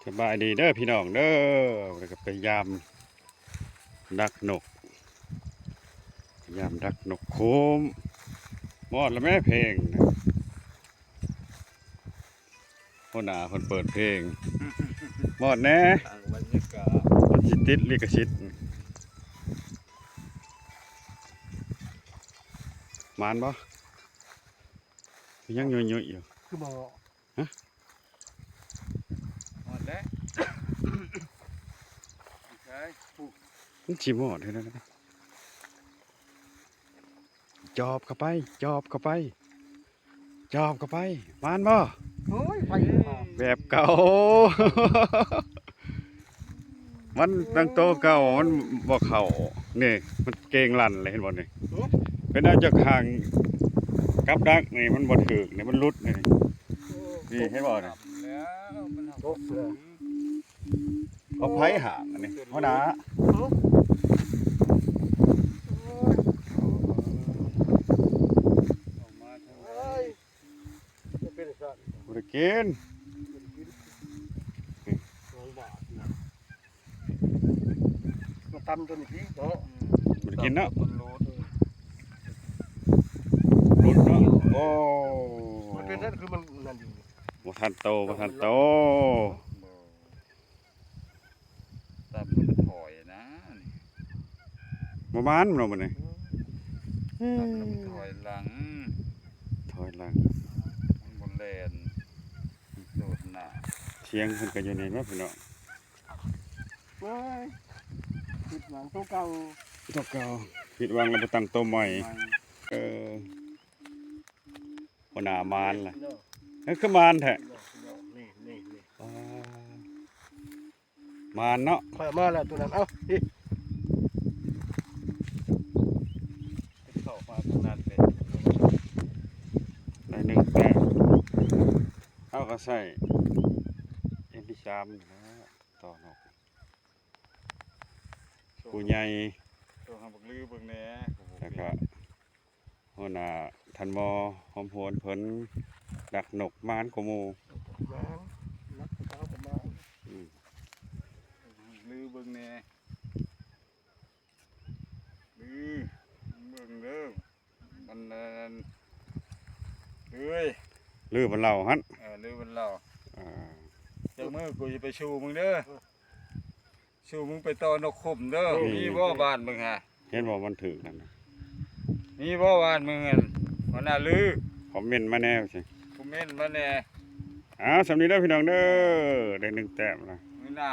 ສະບາຍດີເດີພີ່ນ້ອງເດີ ແລ້ວກໍໄປຢາມດັກນົກ ຢາມດັກນົກໂຄມ. ມອດລະແມ້ເພງນະ ຫົວໜ້າເພິ່ນເປີດເພງ ມອດແດ່ ສ້າງບັນຍາກາດ ມັນຊິຕິດລິຂະສິດ. ໝານບໍ່? ຍັງຫຍຸ້ຍໆຢູ່ ຄືບໍ່ ຮະ? ຮອດແລ້ວ ໃຊ່ ມັນຊິຮອດເຮັດແນວໃດ? ຈອບເຂົ້າໄປ ຈອບເຂົ້າໄປ ຈອບເຂົ້າໄປ. ມານບໍ່? ໂອ້ຍ ໄປ ແບບເກົ່າ ມັນຕັ້ງໂຕເກົ່າ ມັນບໍ່ເຂົ້າ. ນີ້ ມັນເກງລັນເລີຍ ເຫັນບໍ່ນີ້? ເອີ ເປັນເອົາຈາກຂ້າງກັບດັກນີ້ ມັນບໍ່ຖືກນີ້ ມັນຫຼຸດນີ້. ໂອ້ ນີ້ ເຫັນບໍ່ນີ້? ຕົກແລ້ວ ມັນຕົກແລ້ວ. ເອົາໃຜຫາງອັນນີ້ ຫົວໜ້າ? ເອີ ໂອ້ຍ ອອກມາທາງ ເອີຍ ມັນເປັນຊັ້ນ ບໍ່ໄດ້ກິນ ບໍ່ໄດ້ກິນ ສອງບາດນະ ມາຕຳຕົວນີ້ພີ້ເນາະ. ອືມ ບໍ່ໄດ້ກິນເນາະ ມັນຫຼຸດ ຫຼຸດເນາະ. ໂອ້ ມັນເປັນຊັ້ນ ຄືມັນນັ້ນຢູ່ ບໍ່ທັນໂຕ ບໍ່ທັນໂຕ. ຕຳແລ້ວມັນຖອຍນະນີ້ ບໍ່ໝານເນາະມື້ນີ້. ຕຳແລ້ວມັນຖອຍຫຼັງ ຖອຍຫຼັງ ມັນບໍ່ແລ່ນ ໂດດໜ້າ. ທຽງເພິ່ນກໍຢູ່ນີ້ເນາະພີ່ນ້ອງ. ເວີຍ ຜິດຫວັງໂຕເກົ່າ ໂຕເກົ່າ ຜິດຫວັງແລ້ວໄປຕັ້ງໂຕໃໝ່. ໃໝ່ ເອີ ຫົວໜ້າມານລະ ເນາະ ເອີ ຄືມານແທ້ ເນາະ ເນາະ ນີ້ ນີ້ ນີ້ ອໍ ມານເນາະ. ຂ້ອຍເອົາມາແລ້ວຕົວນັ້ນ ເອົາ ນີ້ ເຂົ້າມາຕົວນັ້ນເປັນ ໄດ້ໜຶ່ງແຕ້ມ. ເຮົາກໍໃຊ້ເອັມພີສາມນີ້ແຫຼະ ຕໍ່ນົກ ຜູ້ໃຫຍ່ ໂທຫາບັກລືເບິ່ງແດ່ ແລ້ວກໍ ຫົວໜ້າທ່ານໝໍຫອມຫວນເພິ່ນດັກນົກມານກວ່າໝູ່. ມານ ນັກເຈົ້າກໍມານ ອືມ ລືເບິ່ງແດ່ ລືເບິ່ງເດີ ມັນ ອັນ ເອີຍ ລືມັນເລົ່າຫັ້ນ ເອີ ລືມັນເລົ່າ ອ່າ ຈັກມື້ກູຊິໄປສູ່ມຶງເດີ. ສູ່ມຶງໄປຕໍ່ນົກຂຸມເດີ. ນີ້ ມີບໍ່ບ້ານມຶງຫະ? ເຫັນບໍ່ມັນຖືກຫັ້ນນະ? ມີບໍ່ບ້ານມຶງຫັ້ນ? ຫົວໜ້າລື ຄອມເມັນມາແດ່ ຄອມເມັນມາແດ່. ອ້າວ ສ່ຳນີ້ເດີພີ່ນ້ອງເດີ ໄດ້ໜຶ່ງແຕ້ມລະ ມື້ໜ້າ.